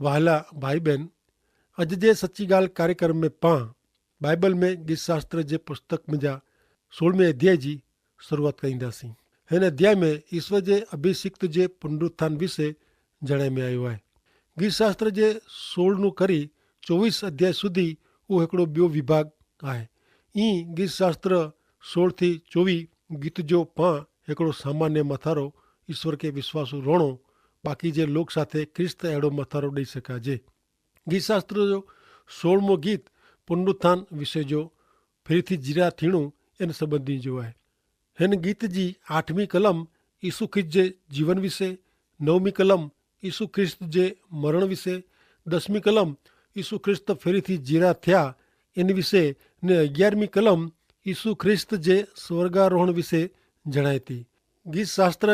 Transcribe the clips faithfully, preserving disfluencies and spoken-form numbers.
વહાલા ભાઈ બહેન, અજ જે સચ્ચી ગાલ કાર્યક્રમ મેં પાં બાઈબલ મેં ગીતશાસ્ત્ર જે પુસ્તક મેં જા સોળમે અધ્યાય જી શરૂઆત કરીંદા સી. હેન અધ્યાય મેં ઈસ્વર જે અભિષિક્ત જે પુનરુત્થાન વિશે જણાઈ મેં આયો હૈ. ગીતશાસ્ત્ર જે સોળનું કરી ચોવીસ અધ્યાય સુધી ઉહ હેકડો બ્યો વિભાગ આય. ઈ ગીતશાસ્ત્ર સોળ થી ચોવી ગીત જો પાં હેકડો સામાન્ય મથારો ઈસ્વર કે વિશ્વાસુ રોણો બાકી જે લોક સાથે ખ્રિસ્ત એડો મથારો દઈ શકાજે. ગીતશાસ્ત્ર જો સોળમો ગીત પુનરુત્થાન વિશે જો ફેરી થી જીરા થીણું એન સંબંધી જો આય. હેન ગીત જી આઠમી કલમ ઈસુ ખ્રિસ્ત જે જીવન વિશે, નવમી કલમ ઈસુ ખ્રિસ્ત જે મરણ વિશે, દસમી કલમ ઈસુ ખ્રિસ્ત ફેરી થી જીરા થ્યા એન વિશે, ને અગિયારમી કલમ ઈસુ ખ્રિસ્ત જે સ્વર્ગારોહણ વિશે જણાયતી. ગીતશાસ્ત્ર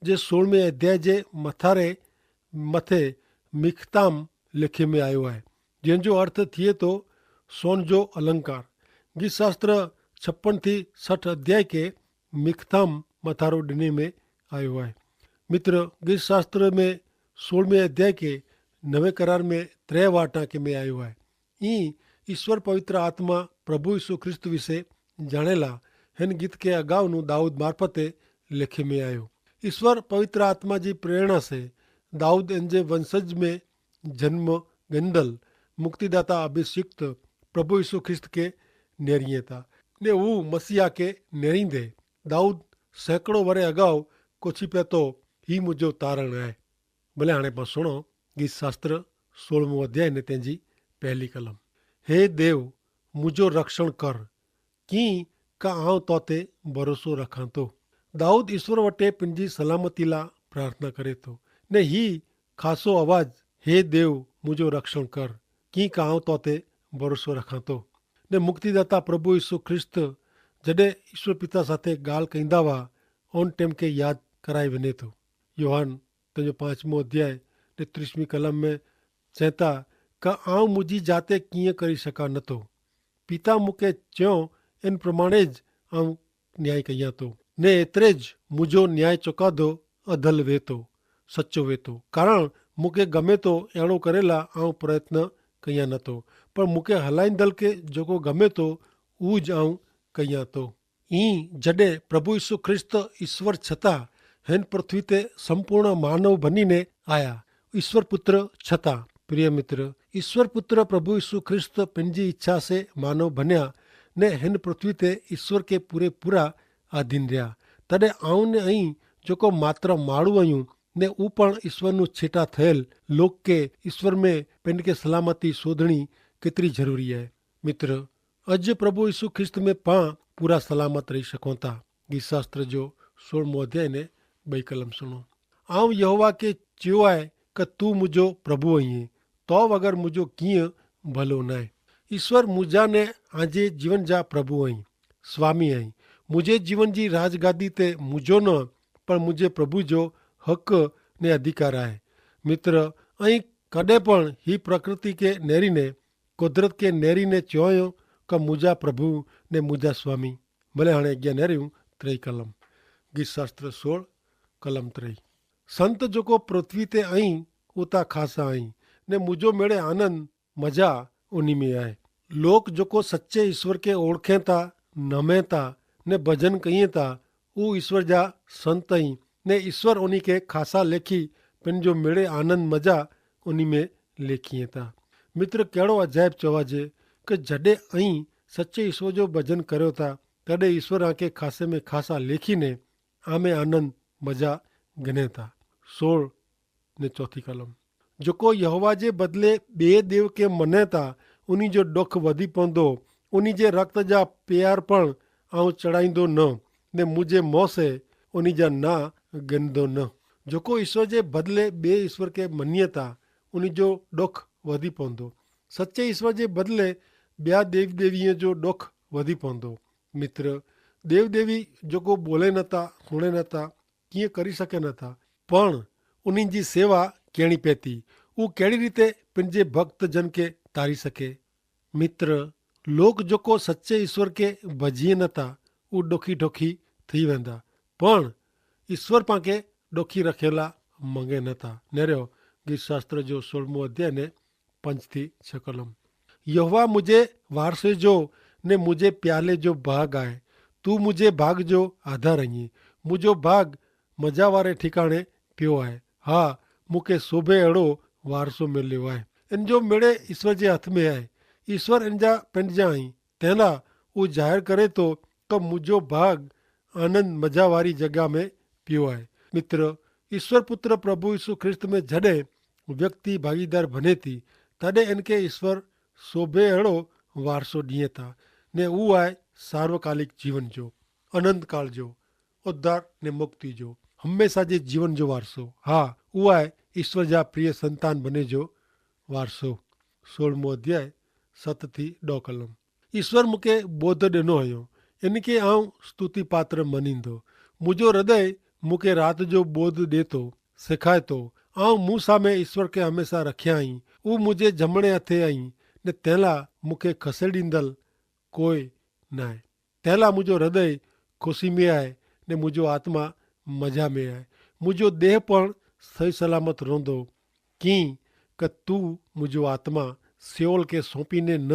જે સોળમે અધ્યાય જે મથારે મતે મિખતામ લેખે મેં આયો હૈ, જેન જો અર્થ થિયે તો સોન જો અલંકાર. ગીતશાસ્ત્ર છપ્પન થી સઠ અધ્યાય કે મિખતામ મથારો ડિને મેં આયો હૈ. મિત્ર, ગીતશાસ્ત્ર મેં સોળમે અધ્યાય કે નવે કરાર મેં ત્રે વાટા કે મેં આયો હૈ. ઈ ઈસ્વર પવિત્ર આત્મા પ્રભુ ઈસુ ખ્રિસ્ત વિશે જાણેલા હેન ગીત કે અગાઉનું દાઉદ મારફતે લેખે મેં આયો. ઈસ્વર પવિત્ર આત્મા જી પ્રેરણા સે દાઉદ એન જે વંશજ મેં જન્મ ગંદલ મુક્તિદાતા અભિષિક્ત પ્રભુ ઈસુ ખ્રિસ્ત કે નેરિયે તા, ને ઉહ મસીહા કે નેરી દે. દાઉદ સેંકડો વરે અગાઉ કોછી પેતો હી મુજો તારણ આય. ભલે હાણે પાં સુણો ગીતશાસ્ત્ર સોળમો અધ્યાય ને તેની પહેલી કલમ. હે દેવ, મુજો રક્ષણ કર, કિંકા આઉં તોતે ભરોસો રખાંતો. દાઉદ ઈસ્વર વટે પનજી સલામતી લા પ્રાર્થના કરે તો, ને હી ખાસો અવાજ, હે દેવ, મુજો રક્ષણ કર, કિંકા આઉં તોતે ભરોસો રખાંતો. ને મુક્તિદાતા પ્રભુ ઈસુ ખ્રિસ્ત જડે ઈસ્વર પિતા સાથે ગાલ કૈંદા વા ઓન ટેમ કે યાદ કરાઈ વને તો. યોહાન તેનો પાંચમો અધ્યાય ને ત્રીસમી કલમ મેં ચેતા, કા આઉં મુઝે જાતે કિયાં કરી શકા નતો. પિતા મુકે ચ્યો એન પ્રમાણે જ આઉં ન્યાય કહિયા તો, ને એતરે જ મુઝો ન્યાય ચોકાદો અધલ વેતો, સચો વેતો. કારણ મુકે ગમે તો એણો કરેલા આઉં પ્રયત્ન કહિયા નતો, પણ મુકે હલાઈંદલ કે જોકો ગમે તો ઉજ આઉં કહિયા તો. ઈ જડે પ્રભુ ઈસુ ખ્રિસ્ત ઈસ્વર છતાં હેન પૃથ્વી તે સંપૂર્ણ માનવ ભનીને આયા. ઈસ્વર પુત્ર છતાં, પ્રિય મિત્ર, ઈસ્વર પુત્ર પ્રભુ ઈસુ ખ્રિસ્ત પેનજી ઈચ્છા સે માનવ ભન્યા ને હેન પૃથ્વી તે ઈસ્વર કે પૂરે પૂરા આધીન રહ્યા. તદે આઉને અહીં જોકો માત્ર માળું અયું ને ઉપણ ઈસ્વરનું છેટા થયેલ લોક કે ઈસ્વર મેં પેનકે સલામતી શોધણી કેતરી જરૂરી હૈ? મિત્ર, અજ પ્રભુ ઈસુ ખ્રિસ્ત મેં પાં પૂરા સલામત રહી શકોતા. ગીતશાસ્ત્ર જો સોળમો અધ્યાય ને બઈ કલમ સુણો. આઉં યહોવા કે ચ્યો આય કે તું મુજો પ્રભુ અહીં, તો વગર મુજો કિંય ભલો નાય. ઈસ્વર મુજા ને આજે જીવન જા પ્રભુ અહીં, સ્વામી અહીં. મુજે જીવન જી રાજગાદી તે મુજો ન પણ મુજે પ્રભુ જો હક ને અધિકાર આય. મિત્ર, અહીં કદે પણ હી પ્રકૃતિ કે નેરી ને કુદરત કે નેરી ને ચ્યોંયો કે મુજા પ્રભુ ને મુજા સ્વામી. ભલે હણે અજ્ઞા નેર્યું ત્રેય કલમ. ગીતશાસ્ત્ર સોળ કલમ ત્રેય. સંત જોકો પૃથ્વી તે અહીં ઉતા ખાસા અહીં, ને મુજો મેળે આનંદ મજા ઉની મેં આય. લોક જોકો સચ્ચે ઈસ્વર કે ઓળખેતા, નમેતા, ને ભજન કહિયે તા ઉ ઈસ્વર જા સંત અહીં, ને ઈસ્વર ઉની કે ખાસા લેખી પેનજો મેળે આનંદ મજા ઉની મેં લેખીએ તા. મિત્ર, કહેડો અજાયબ ચોવાજે કે જડે અહીં સચ્ચે ઈસ્વર જો ભજન કર્યો તા, તદે ઈસ્વર આંકે ખાસે મેં ખાસા લેખી ને આમે આનંદ મજા ગને તા. સોળ ને ચોથી કલમ. જોકો યહોવા જે બદલે બે દેવ કે મને તા ઉની જો ડોખ વધી પોંદો, ઉની જે રક્ત જા પ્યાર પણ આઉં ચડાઈંદો ન, ને મુજે મોસે ઉની જા ના ગનદો ન. જોકો ઈસ્વર જે બદલે બે ઈસ્વર કે મન્યે તા ઉની જો ડોખ વધી પોંદો. સચ્ચે ઈસ્વર જે બદલે બ્યા દેવ દેવીએ જો ડોખ વધી પોંદો. મિત્ર, દેવ દેવી જોકો બોલે નતા, સુણે નતા, કિયા કરી શકે નતા, પણ ઉની જી સેવા કેણી પેતી, ઉ કેણી રીતે પેનજે ભક્ત જન કે તારી શકે? મિત્ર, લોક જોકો સચ્ચે ઈસ્વર કે ભજીએ નતા, ઉ ડોખી ડોખી થઈ વેંદા, પણ ઈસ્વર પાંકે ડોખી રખેલા મંગે નતા. નેર્યો ગીતશાસ્ત્ર જો સોળમો અધ્યાય ને પંચથી છ કલમ. યહોવા મુઝે વારસે જો ને મુઝે પ્યાલે જો ભાગ આય. તું મુઝે ભાગ જો આધાર અહીં. મુઝો ભાગ મજાવારે ઠિકાણે પ્યો આય. હા, મુકે શોભે એડો વારસો મેલ્યો આય. એન જો મેળે ઈસ્વર જે હાથ મેં આય. ઈસ્વર એન જા પેંડ જા અહીં. તેના ઉજાહર કરે તો કે મુઝો ભાગ આનંદ મજાવારી જગા મેં પ્યો આય. મિત્ર, ઈસ્વર પુત્ર પ્રભુ ઈસુ ખ્રિસ્ત મેં જડે વ્યક્તિ ભાગીદાર ભને તી, તદે એનકે ઈસ્વર સોભે એડો વારસો દિયે તા. ને ઉ આય સાર્વકાલિક જીવન જો, અનંતકાળ જો, ઉદ્ધાર ને મુક્તિ જો, હંમેશા જે જીવન જો વારસો. હા, ઉ આય ઈસ્વર જા પ્રિય સંતાન ભને જો વારસો. સોળમો અધ્યાય સત થી દો કલમ. ઈસ્વર મુકે બોધ દેનો હયો, એનકે આઉં સ્તુતિપાત્ર મનીંદો. મુજો હૃદય મુકે રાત જો બોધ દેતો, સેખાયતો. આઉં મુસામે ઈસ્વર કે હમેંસા રખ્યા અહીં. ઉં મુજે જમણે હતે અહીં, ને તેલા મુકે ખસેડીંદલ કોઈ નાય. તેલા મુજો હૃદય ખુશી મેં આય, ને મુજો આત્મા મજા મેં આય. મુજો દેહ પણ સહી સલામત રોંધો. કિંક તું મુજો આત્મા સેવલ કે સોંપી ને ન,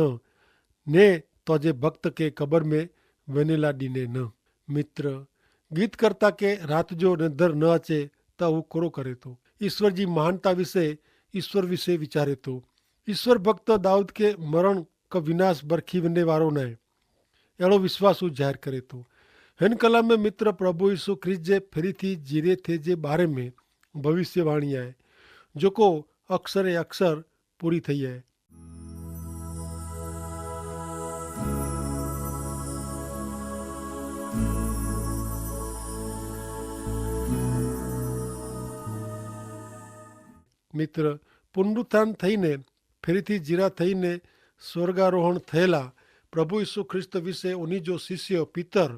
ને તોજે ભક્ત કે કબર મેં વેનેલા દીને ન. મિત્ર, ગીત કરતા કે રાત જો નેધર ન અચે, તો ઉં કોરો કરે તો? ઈસ્વર જી મહાનતા વિશે, ઈસ્વર વિશે વિચારે તો? ઈસ્વર ભક્ત દાઉદ કે મરણ કે વિનાશ બરખી વેને વારો નાય, એડો વિશ્વાસ ઉં જાહેર કરે તો. હેન કલા મેં મિત્ર પ્રભુ ઈસુ ખ્રિસ્ત જે ફેરી થી જીરે થે જે બારે મેં ભવિષ્યવાણી આય, જોકો અક્ષરે અક્ષર પૂરી થઈ આય. મિત્ર, પુનરુત્થાન થઈને ફેરી થી જીરા થઈને સ્વર્ગારોહણ થયેલા પ્રભુ ઈસુ ખ્રિસ્ત વિશે ઉની જો શિષ્ય પિતર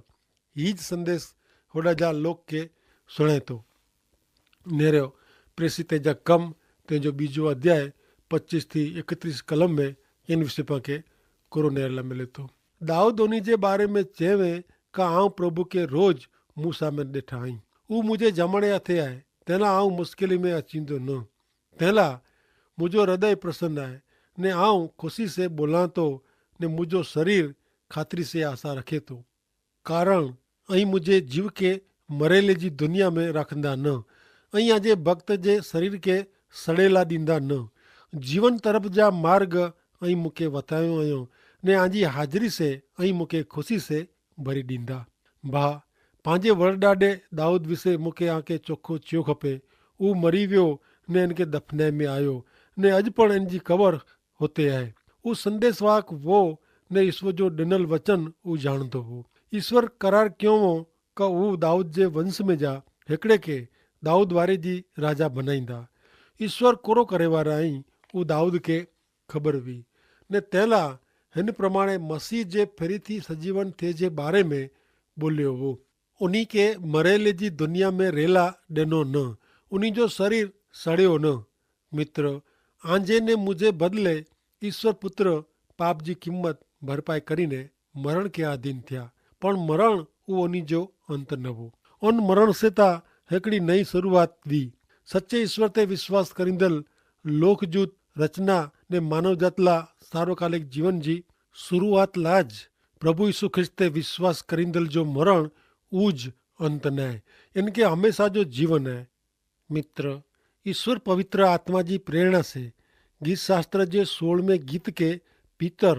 હી જ સંદેશ હોડા જા લોક કે સુણાયતો. નેરો પ્રેસિતે જા કમ તેજો બીજો અધ્યાય પચ્ચીસ થી એકત્રીસ કલમ મેં એન વિશે પાંકે કોરો નેરલા મેલેતો. દાઉદ ઉની જે બારે મેં ચેવે કા આઉં પ્રભુ કે રોજ મૂસા મેં દેઠા આઈ. ઉં મુઝે જમણે હાથે આય, તેના આઉં મુશ્કેલી મેં અચીંદો ન. તેલા મુજો હૃદય પ્રસન્ન આય, ને આઉં ખુશી સે બોલાંતો, ને મુજો શરીર ખાતરી સે આશા રખેતો. કારણ અહીં મુઝે જીવ કે મરેલે જી દુનિયા મેં રાખંદા ન. અહીં આજે ભક્ત જે શરીર કે સડેલા દીંદા ન. જીવન તરફ જા માર્ગ અહીં મુકે વતાયો અયો, ને આજી હાજરી સે અહીં મુકે ખુશી સે ભરી દીંદા. ભા, પાંજે વરડાડે દાઉદ વિશે મુકે આંકે ચોખો ચ્યો ખપે. ઉં મરી વ્યો ને એનકે દફનાઈ મેં આયો, ને અજ પણ એનજી કબર હોતે હૈ. ઉં સંદેસવાક વો, ને ઈસ્વર જો ડેનલ વચન ઉં જાણતો હો. ઈસ્વર કરાર ક્યો વો કે ઉં દાઉદ જે વંશ મેં જા હેકડ઼ે કે દાઉદ વારે જી રાજા ભનાઈંદા. ઈસ્વર કોરો કરેવારા હૈં ઉં દાઉદ કે ખબર વી, ને તેલા હેન પ્રમાણે મસીહ જે ફેરી થી સજીવન થે જે બારે મેં બોલ્યો વો. ઉની કે મરેલે જી દુનિયા મેં રેલા ડેનો ન, ઉની જો શરીર સડ્યો ન. મિત્ર, આંજે ને મુઝે બદલે ઈસ્વર પુત્ર પાપ જી કિંમત ભરપાઈ કરીને મરણ કે આધીન થ્યા. પણ મરણ ઉ ઉની જો અંત નવો. ઉન મરણ સે તા હેકડી નઈ શરૂઆત વી. સચ્ચે ઈસ્વર તે વિશ્વાસ કરીંદલ લોકજૂત રચના ને માનવજાતલા સાર્વકાલિક જીવન જી શરૂઆત લા જ પ્રભુ ઈસુ ખ્રિસ્ત તે વિશ્વાસ કરીંદલ જો મરણ ઉજ અંત નાય, એન કે હમેંસા જો જીવન હૈ. મિત્ર, ઈસ્વર પવિત્ર આત્મા જી પ્રેરણા સે ગીતશાસ્ત્ર જે સોળમે ગીત કે પિતર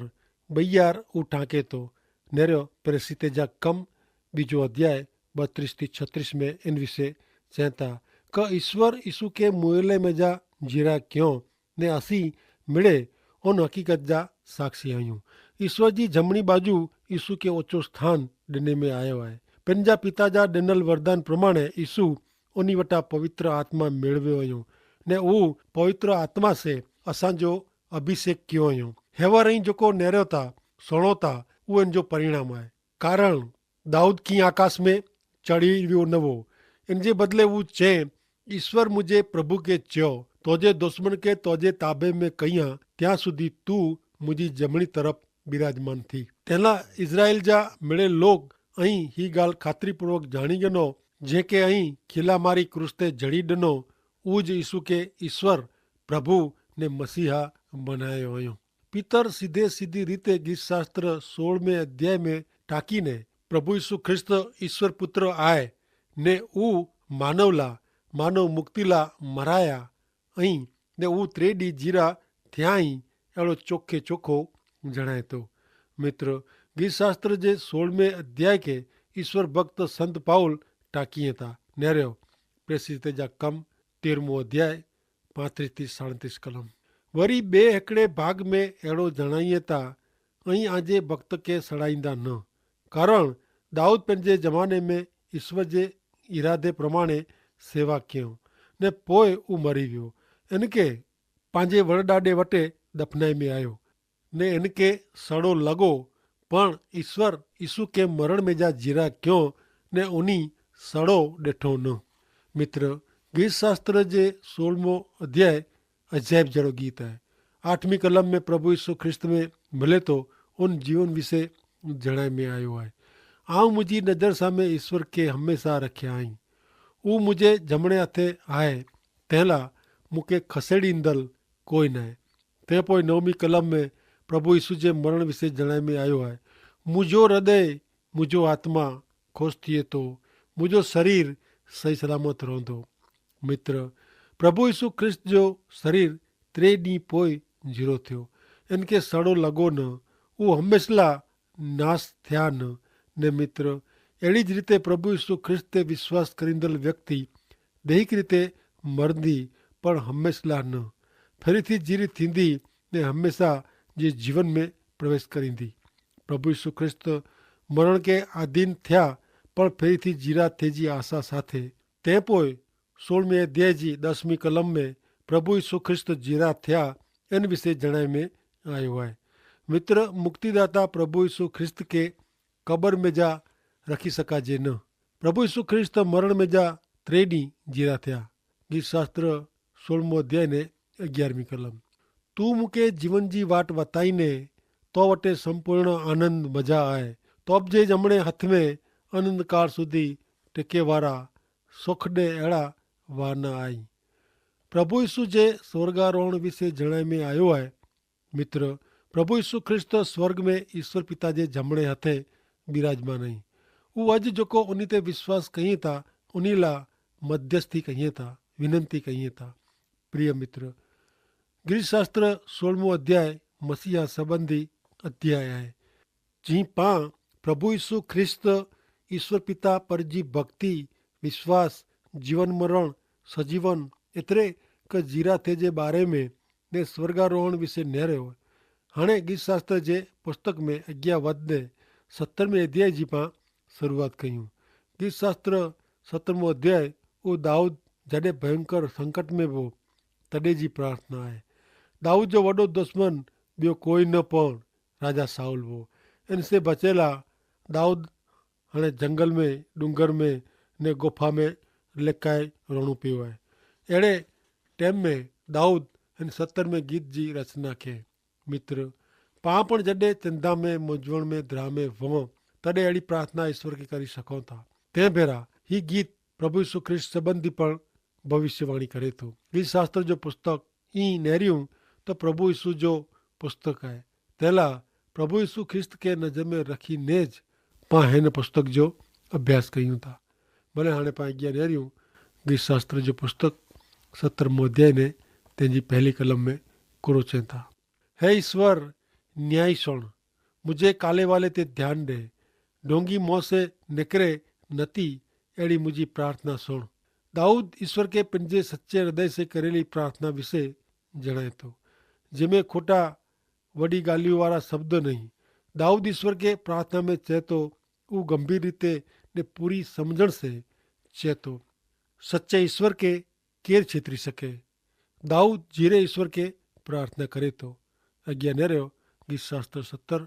બૈયાર ઉઠાંકે તો. નેરો પ્રેસિતે જા કમ બીજો અધ્યાય બત્રીસ થી છત્રીસ મેં એન વિશે ચેંતા, કે ઈસ્વર ઈસુ કે મુએલે મેં જા જીરા ક્યો, ને અસી મિડે ઉન હકીકત જા સાક્ષી હૈં. ઈસ્વર જી જમણી બાજુ ઈસુ કે ઓછો સ્થાન ડેને મેં આયો હૈ. પેનજા પિતા જા ડેનલ વરદાન પ્રમાણે ઈસુ ઉની વટા પવિત્ર આત્મા મેળવ્યો હૈં, ને ઉહ પવિત્ર આત્મા સે અસાંજો અભિષેક ક્યો હૈં. હેવા રહી જોકો નેર્યો તા સણો તા ઉહ એન જો પરિણામ હૈ. કારણ દાઉદ કી આકાશ મેં ચડ઼ી વ્યો નવો. એન જે બદલે ઉહ ચે, ઈસ્વર મુઝે પ્રભુ કે ચ્યો, તોજે દુશ્મન કે તોજે તાબે મેં કહિયા, ત્યાં સુધી તું મુઝે જમણી તરફ બિરાજમાન થી. તેના ઇઝરાયેલ જા મેળે લોગ અહીં હી ગાલ ખાતરી પૂર્વક જાણી ગનો, જે કે અહીં ખીલા મારી ક્રૂસ તે જડી ડનો, ઉજ ઈસુ કે ઈસ્વર પ્રભુ ને મસીહા બનાયો અયો. પિતર સીધે સીધી રીતે ગ્રીસ શાસ્ત્ર સોળમે અધ્યાય મેં ટાંકી ને પ્રભુ ઈસુ ખ્રિસ્ત ઈસ્વર પુત્ર આય ને ઉ માનવલા માનવ મુક્તિલા મરાયા અહીં ને ઉ ત્રેડી જીરા થ્યાઈ એડો ચોખે ચોખો જણાયતો. મિત્ર, ગ્રીસ શાસ્ત્ર જે સોળમે અધ્યાય કે ઈસ્વર ભક્ત સંત પાઉલ ટાંકી હતા. નેર્યો પ્રેસિત જા કમ તેરમો અધ્યાય પાંત્રીસ થી સાડત્રીસ કલમ. વરી બે હેકડ઼ે ભાગ મેં એડો જણાઈ તા અહીં આજે ભક્ત કે સડાઈંદા ન. કારણ દાઉદ પન જે જમાને મેં ઈસ્વર જે ઈરાદે પ્રમાણે સેવા કયો ને પોય ઉ મરી વ્યો. એન કે પાંજે વરડાડે વટે દફનાઈ મેં આયો ને એન કે સડો લગો. પણ ઈસ્વર ઈસુ કે મરણ મેં જા જીરા કયો ને ઉની સડો ડેઠો ન. મિત્ર, ગ્રીસ શાસ્ત્ર જે સોળમો અધ્યાય અજાયબ જેડો ગીત હૈ. આઠમી કલમ મેં પ્રભુ ઈસુ ખ્રિસ્ત મેં મિલે તો ઉન જીવન વિશે જણાઈ મેં આયો હૈ. આવ મુઝે નજર સામે ઈસ્વર કે હમેંસા રખ્યા હૈં. ઉ મુઝે જમણે હાથે હૈ. તેલા મુકે ખસેડી દલ કોઈ નાય. તે પોય નવમી કલમ મેં પ્રભુ ઈસુ જે મરણ વિશે જણાઈ મેં આયો હૈ. મુઝો હૃદય, મુઝો આત્મા ખુશ થિયે તો, મુઝો શરીર સહી સલામત રોંધો. મિત્ર, પ્રભુ ઈસુ ખ્રિસ્ત જો શરીર ત્રે દી પોય જીરો થયો. એન કે સડો લગો ન. ઉ હમેંસલા નાસ થ્યા ન. ને મિત્ર, એડી જ રીતે પ્રભુ ઈસુ ખ્રિસ્ત તે વિશ્વાસ કરીંદલ વ્યક્તિ દૈહિક રીતે મરંદી, પણ હમેંસલા ન. ફેરી થી જીરી થીંદી ને હમેંસા જે જીવન મેં પ્રવેશ કરીંદી. પ્રભુ ઈસુ ખ્રિસ્ત મરણ કે આધીન થ્યા, પણ ફેરી થી જીરા થે જી આશા સાથે. તે પોય સોળમી અધ્યાય જી દસમી કલમ મેં પ્રભુ ઈસુ ખ્રિસ્ત જીરા થ્યા એન વિશે જણાઈ મેં આયો હૈ. મિત્ર, મુક્તિદાતા પ્રભુ ઈસુ ખ્રિસ્ત કે કબર મેં જા રખી સકાજે ન. પ્રભુ ઈસુ ખ્રિસ્ત મરણ મેં જા ત્રે દી જીરા થ્યા. ગ્રીસ શાસ્ત્ર સોળમો અધ્યાય ને અગિયારમી કલમ. તું મુકે જીવન જી વાટ વતાઈ ને તો વટે સંપૂર્ણ આનંદ મજા આય. તોપ જે જમણે હથ મેં અનંદકાળ સુધી ટેકે વારા સોખડે એડા વાના આઈ. પ્રભુ ઈસુ જે સ્વર્ગારોહણ વિશે જણાઈ મેં આયો હૈ. મિત્ર, પ્રભુ ઈસુ ખ્રિસ્ત સ્વર્ગ મેં ઈસ્વર પિતા જે જમણે હતે બિરાજમાન હૈં. ઉ અજ જોકો ઉની તે વિશ્વાસ કહિયે તા ઉની લા મધ્યસ્થી કહિયે તા વિનંતી કહિયે તા. પ્રિય મિત્ર, ગ્રીસ શાસ્ત્ર સોળમો અધ્યાય મસીહા સંબંધી અધ્યાય હૈ. જી પાં પ્રભુ ઈસુ ખ્રિસ્ત ઈસ્વર પિતા પર જી ભક્તિ, વિશ્વાસ, જીવન મરણ, સજીવન એતરે કે જીરા થે જે બારે મેં ને સ્વર્ગારોહણ વિશે નહરે હોય. હણે ગ્રીસ શાસ્ત્ર જે પુસ્તક મેં અગિયા વધ ને સત્તર મેં અધ્યાય જી પાં શરૂઆત કહ્યું. ગ્રીસ શાસ્ત્ર સત્તર મેં અધ્યાય ઉં દાઉદ જડે ભયંકર સંકટ મેં વો તડે જી પ્રાર્થના હૈ. દાઉદ જો વડો દુશ્મન બ્યો કોઈ ન પણ રાજા સાઉલ વો. એન સે બચેલા દાઉદ હણે જંગલ મેં ડુંગર મેં ને ગોફા મેં લેકાઈ રોણું પીવાય. એડે ટેમ મેં દાઉદ હણે સત્તર મેં ગીત જી રચના કે. મિત્ર, પાં પણ જડે ચંદા મેં મુજવણ મેં ધ્રામે વહ તદે એડી પ્રાર્થના ઈસ્વર કે કરી શકો થા. તે ભેરા હી ગીત પ્રભુ ઈસુ ખ્રિસ્ત સંબંધી પણ ભવિષ્યવાણી કરે થો. ગીત શાસ્ત્ર જો પુસ્તક ઈ નેર્યું તો પ્રભુ ઈસુ જો પુસ્તક હૈ. તેલા પ્રભુ ઈસુ ખ્રિસ્ત કે નજર મેં રખી ને જ પાં હેન પુસ્તક જો અભ્યાસ કહ્યું થા. ભલે હાણે પાં અગિયા નેર્યું ગીત શાસ્ત્ર જો પુસ્તક સત્તર મોધ્યાય ને તેની પહેલી કલમ મેં કુરો ચેતા. હે ઈસ્વર, ન્યાયી સુણ, મુઝે કાલેવાલે તે ધ્યાન દે. ઢોંગી મોં સે નેકરે નથી એડી મુઝે પ્રાર્થના સુણ. દાઉદ ઈસ્વર કે પંજે સચ્ચે હૃદય સે કરેલી પ્રાર્થના વિશે જણાયતો, જેમે ખોટા વડી ગાલિયો વારા શબ્દો નહીં. દાઉદ ઈસ્વર કે પ્રાર્થના મેં ચેતો ઉં ગંભીર રીતે ને પૂરી સમઝણ સે ચેતો. સચ્ચે ઈસ્વર કે કેર છેતરી શકે? દાઉદ જીરે ઈસ્વર કે પ્રાર્થના કરે તો. અજ્ઞા ન રહ્યો. ગીત શાસ્ત્ર સત્તર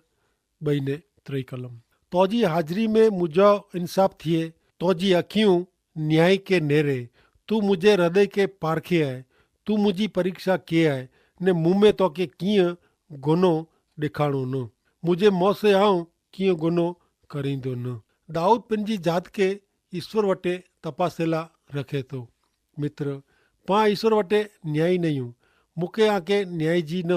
બઈ ને ત્રય કલમ. તોજી હાજરી મેં મુજા ઇન્સાફ થિયે, તોજી અખિયું ન્યાય કે નેરે. તું મુઝે હૃદય કે પારખે આય. તું મુઝી પરીક્ષા કે આય, ને મુમે તો કે કિયા ગોનો દેખાણો ન. મુઝે મોસે આઉં કિયા ગોનો કરીંદો ન. દાઉદ પન જી જાત કે ઈસ્વર વટે તપાસેલા રખે તો. મિત્ર, પાં ઈસ્વર વટે ન્યાયી નહિયું. મુકે આકે ન્યાય જી ન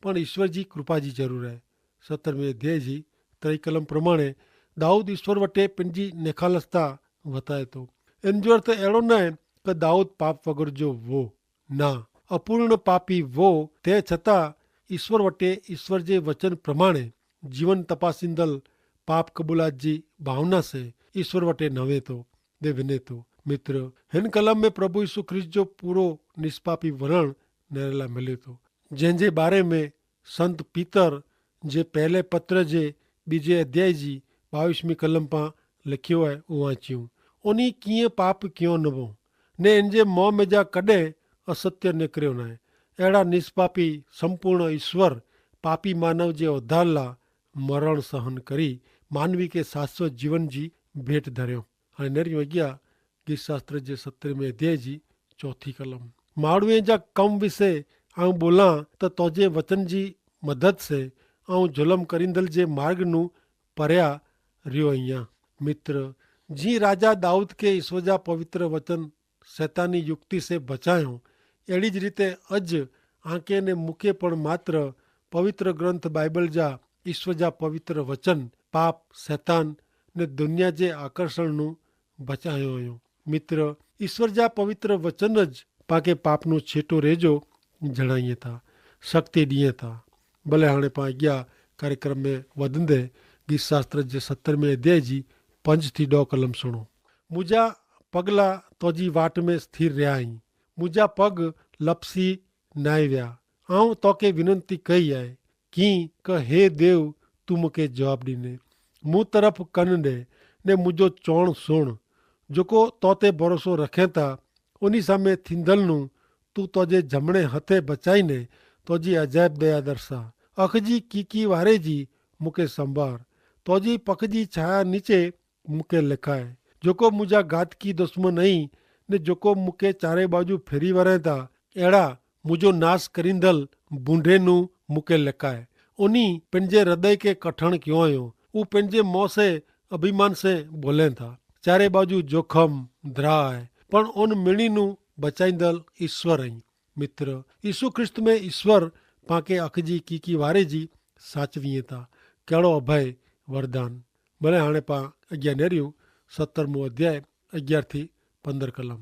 પણ ઈસ્વર જી કૃપા જી જરૂર હૈ. સત્તર મેં અધ્યાય જી ત્રય કલમ પ્રમાણે દાઉદ ઈસ્વર વટે પનજી નેખાલસતા વતાય તો. એન જો અર્થ એડો નાય કે દાઉદ પાપ વગર જો વો, ના, અપૂર્ણ પાપી વો, તે છતાં ઈસ્વર વટે ઈસ્વર જે વચન પ્રમાણે જીવન તપાસીંદલ પાપ કબૂલાત જી ભાવના સે ઈસ્વર વટે નવે તો. દે વિને તો. મિત્ર, હેન કલમ મેં પ્રભુ ઈસુ ખ્રિસ્ત જો પૂરો નિષ્પાપી વરણ નેરેલા મલે તો, જેન જે બારે મેં સંત પિતર જે પહેલે પત્ર જે બીજે અધ્યાય જી બાવીસ મી કલમ પા લખ્યો હૈ. ઉવાંચ્યું, ઉની કિયા પાપ કિયો નવો, ને એન જે મોં મેં જા કડ઼ે અસત્ય નેકર્યો નાય. એડા નિષ્પાપી સંપૂર્ણ ઈસ્વર પાપી માનવ જે ઉદ્ધારલા મરણ સહન કરી માનવી કે શાશ્વત જીવન જી ભેટ ધર્યો. અને નેરી વગ્યા ગીત શાસ્ત્ર જે સત્તર મેં અધ્યાય જી ચોથી કલમ, માણુએ જા કમ વિશે આઉં બોલા તો તોજે વચન જી મદદ સે આઉં જુલમ કરીંદલ જે માર્ગ નું પર્યા રહ્યો અહિયા. મિત્ર, જી રાજા દાઉદ કે ઈસ્વર જા પવિત્ર વચન સૈતાની યુક્તિ સે બચાયો, એડી જ રીતે અજ આંકે ને મુકે પણ માત્ર પવિત્ર ગ્રંથ બાઈબલ જા ઈસ્વર જા પવિત્ર વચન પાપ, સૈતાન ને દુનિયા જે આકર્ષણ નું બચાયો અયો. મિત્ર, ઈસ્વર જા પવિત્ર વચન જ પાંકે પાપનો છેટો રેજો જણાઈ થા, શક્તિ દિયે થા. ભલે હાણે પાં અગિયા કાર્યક્રમ મેં વધન દે. ગીત શાસ્ત્ર જે સત્તર મેં અધ્યાય જી પંજ થી ડો કલમ સુણો. મુજા પગલા તોજી વાટ મેં સ્થિર રહ્યા હી, મુજા પગ લપસી નાય વ્યા. આઉં તોકે વિનંતી કઈ આય કિંક હે દેવ, તું મુકે જવાબ દીને, મું તરફ કન દે, ને મુજો ચોણ સુણ. જોકો તોતે ભરોસો રખેતા ઉની સામે થીંદલ નું તું તોજે જમણે હતે બચાઈ ને તોજી અજાયબ દયા દર્શા. અખજી કીકી વારે જી મુકે સંભાર, તોજી પખજી છાયા નીચે મુકે લેખાય. જોકો મુજા ગાતકી દુશ્મન અહીં, ને જોકો મુકે ચારે બાજુ ફેરી વરે તા એડા મુજો નાસ કરીંદલ બુંડે નું મુકે લેખાય. ઉની પેનજે હૃદય કે કઠણ ક્યોંયો, ઉં પેનજે મોં સે અભિમાન સે બોલે થા. ચારે બાજુ જોખમ ધ્રાય, પણ ઉન મેણી નું બચાઈંદલ ઈસ્વર અહીં. મિત્ર, ઈસુ ખ્રિસ્ત મેં ઈસ્વર પાંકે અખજી કીકી વારે જી સાચવીએ થા. કેડો અભય વરદાન. ભલે હાણે પાં અગિયા નેર્યું સત્તરમું અધ્યાય અગિયાર થી પંદર કલમ.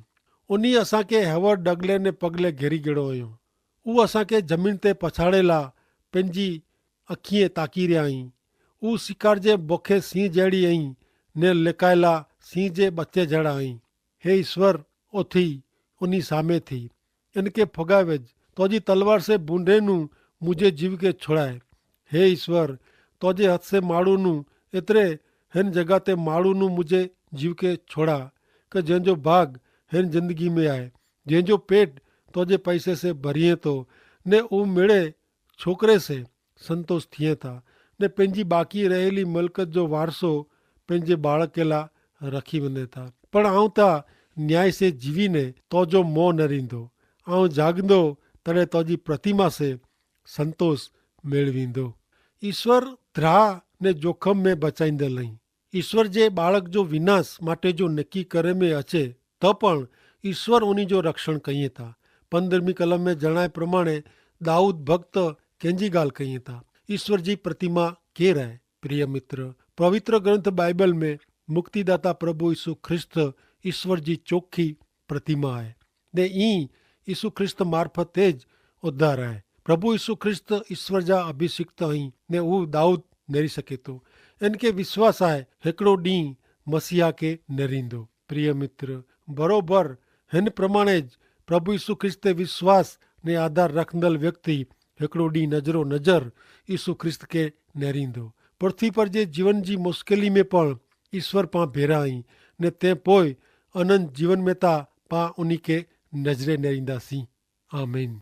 ઉની અસાંકે હેવર ડગલે ને પગલે ઘેરી ગેડો અયો. ઉ અસાંકે જમીન તે પછાડેલા પેનજી અખીએ તાકી રહ્યા હી. ઉ સિકાર જે બોખે સિંહ જેડી હી, ને લેકાયેલા સિંહ જે બચ્ચે જેડા હી. હે ઈસ્વર, ઓથી ઉની સામે થી એનકે ફગાવે જ. તોજી તલવાર સે ભૂંડેનું મુઝે જીવ કે છોડાય. હે ઈસ્વર, તોજે હત સે માડૂનું એતરે હેન જગા તે માડૂનું મુઝે જીવ કે છોડા, કે જેન જો ભાગ હેન જિંદગી મેં આય, જેન જો પેટ તોજે પૈસે સે ભરિયે તો, ને ઉમેડે છોકરે સે સંતોષ થિયે થા, ને પેનજી બાકી રહેલી મલકત જો વારસો પેનજે બાળકેલા રખી વને થા. પણ આઉં તા ન્યાય સે જીવી ને તોજો મોં નરીંદો. આઉં જાગંદો તડે તોજી પ્રતિમા સે સંતોષ મેળવીંદો. ઈસ્વર ધ્રા ને જોખમ મેં બચાઈંદલ અહીં. ઈસ્વર જે બાળક જો વિનાશ માટે જો નક્કી કરે મેં અછે, તો પણ ઈસ્વર ઉની જો રક્ષણ કહિયે થા. પંદ્રહમી કલમ મેં જણાય પ્રમાણે દાઉદ ભક્ત કેંજી ગાલ કહિયે થા? ઈસ્વર જી પ્રતિમા કેહ રહે. પ્રિય મિત્ર, પવિત્ર ગ્રંથ બાઈબલ મેં મુક્તિદાતા પ્રભુ ઈસુ ખ્રિસ્ત ઈસ્વર જી ચોખી પ્રતિમા હૈ. ને ઈ ઈસુ ખ્રિસ્ત મારફત તે જ ઉદ્ધાર હૈ. પ્રભુ ઈસુ ખ્રિસ્ત ઈસ્વર જા અભિષિક્ત હૈં, ને ઉહ દાઉદ નેરી સકે તો. એન કે વિશ્વાસ હૈ હેકડો દી મસીહા કે નેરીંદો. પ્રિય મિત્ર, બરોબર હેન પ્રમાણે જ પ્રભુ ઈસુ ખ્રિસ્ત તે વિશ્વાસ ને આધાર રખંદલ વ્યક્તિ હેકડો દી નજરો નજર ઈસુ ખ્રિસ્ત કે નેરીંદો. પૃથ્વી પર જે જીવન જી મુશ્કેલી મેં પણ ઈસ્વર પાં ભેરા હૈં, ને તે પોય અનંત જીવન મેં તા પાં ઉની કે નજરે નેરીંદા સી. આમીન.